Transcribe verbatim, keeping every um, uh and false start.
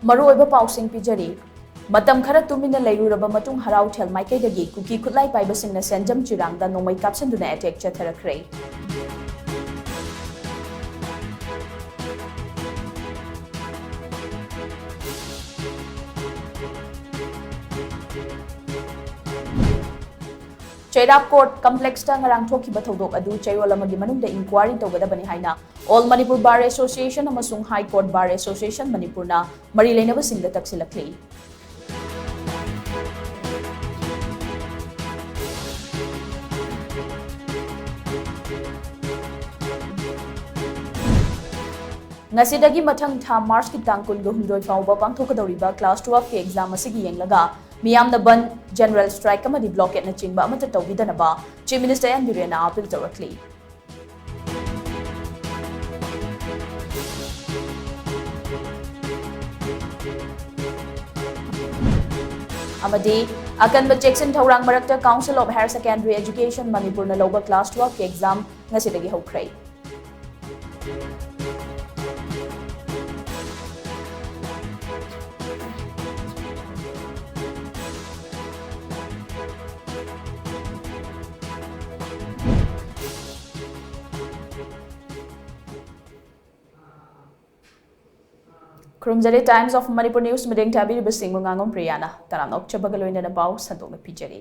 ꯃꯔꯨꯑꯣꯏꯕ ꯄꯥꯎꯁꯤꯡ ꯄꯤꯖꯔꯤ꯫ ꯃꯇꯝ ꯈꯔ ꯇꯨꯃꯤꯟꯅ ꯂꯩꯔꯨꯔꯕ ꯃꯇꯨꯡ ꯍꯔꯥꯎꯊꯦꯜ ꯃꯥꯏꯀꯩꯗꯒꯤ ꯀꯨꯀꯤ ꯈꯨꯠꯂꯥꯏ ꯄꯥꯏꯕꯁꯤꯡꯅ ꯁꯦꯟꯖꯝ ꯆꯤꯔꯥꯡꯗ ꯅꯣꯡꯃꯩ ꯀꯥꯞꯁꯤꯟꯗꯨꯅ ꯑꯦꯇꯦꯛ ꯆꯠꯊꯔꯛꯈ꯭ꯔꯦ꯫ ꯆꯩꯔꯥꯛ ꯀꯣꯔꯠ ꯀꯝꯄ꯭ꯂꯦꯛꯁꯇ ꯉꯔꯥꯡ ꯊꯣꯛꯈꯤꯕ ꯊꯧꯗꯣꯛ ꯑꯗꯨ ꯆꯌꯣꯜ ꯑꯃꯒꯤ ꯃꯅꯨꯡꯗ ꯏꯟꯀ꯭ꯋꯥꯔꯤ ꯇꯧꯒꯗꯕꯅꯤ ꯍꯥꯏꯅ All Manipur Bar Association ꯑꯃꯁꯨꯡ High Court Bar Association ꯃꯅꯤꯄꯨꯔꯅ ꯃꯔꯤ ꯂꯩꯅꯕꯁꯤꯡꯗ ꯇꯛꯁꯤꯜꯂꯛꯂꯤ꯫ ꯉꯁꯤꯗꯒꯤ ꯃꯊꯪ ꯊꯥ ꯃꯥꯔꯆꯀꯤ ꯇꯥꯡ ꯀꯨꯟꯒ ꯍꯨꯝꯗꯣꯏ ꯐꯥꯎꯕ ꯄꯥꯡꯊꯣꯛꯀꯗꯧꯔꯤꯕ class twelve ꯀꯤ exam ꯑꯁꯤꯒꯤ ꯌꯦꯡꯂꯒ ꯃꯤꯌꯥꯝꯅ ꯕꯟꯗ, general strike ꯑꯃꯗꯤ blockade ꯅꯆꯤꯡꯕ ꯑꯃꯠꯇ ꯇꯧꯕꯤꯗꯅꯕ Chief Minister N ꯕꯤꯔꯦꯟꯅ appeal ꯇꯧꯔꯛꯂꯤ꯫ ꯑꯃꯗꯤ ꯑꯀꯟꯕ ꯆꯦꯛꯁꯤꯟ ꯊꯧꯔꯥꯡ ꯃꯔꯛꯇ Council of Higher Secondary Education ꯃꯅꯤꯄꯨꯔꯅ ꯂꯧꯕ class twelve ꯀꯤ exam ꯉꯁꯤꯗꯒꯤ ꯍꯧꯈ꯭ꯔꯦ꯫ ꯈꯨꯔꯨꯝꯖꯔꯤ꯫ Times of Manipur News ꯃꯤꯠꯌꯦꯡ ꯊꯥꯕꯤꯔꯤꯕꯁꯤꯡꯕꯨ ꯉꯥꯉꯣꯝ ꯄ꯭ꯔꯤꯌꯥꯅ ꯇꯔꯥꯝꯅ ꯑꯣꯛꯆꯕꯒ ꯂꯣꯏꯅꯅ ꯄꯥꯎ ꯁꯟꯗꯣꯛꯅ ꯄꯤꯖꯔꯤ꯫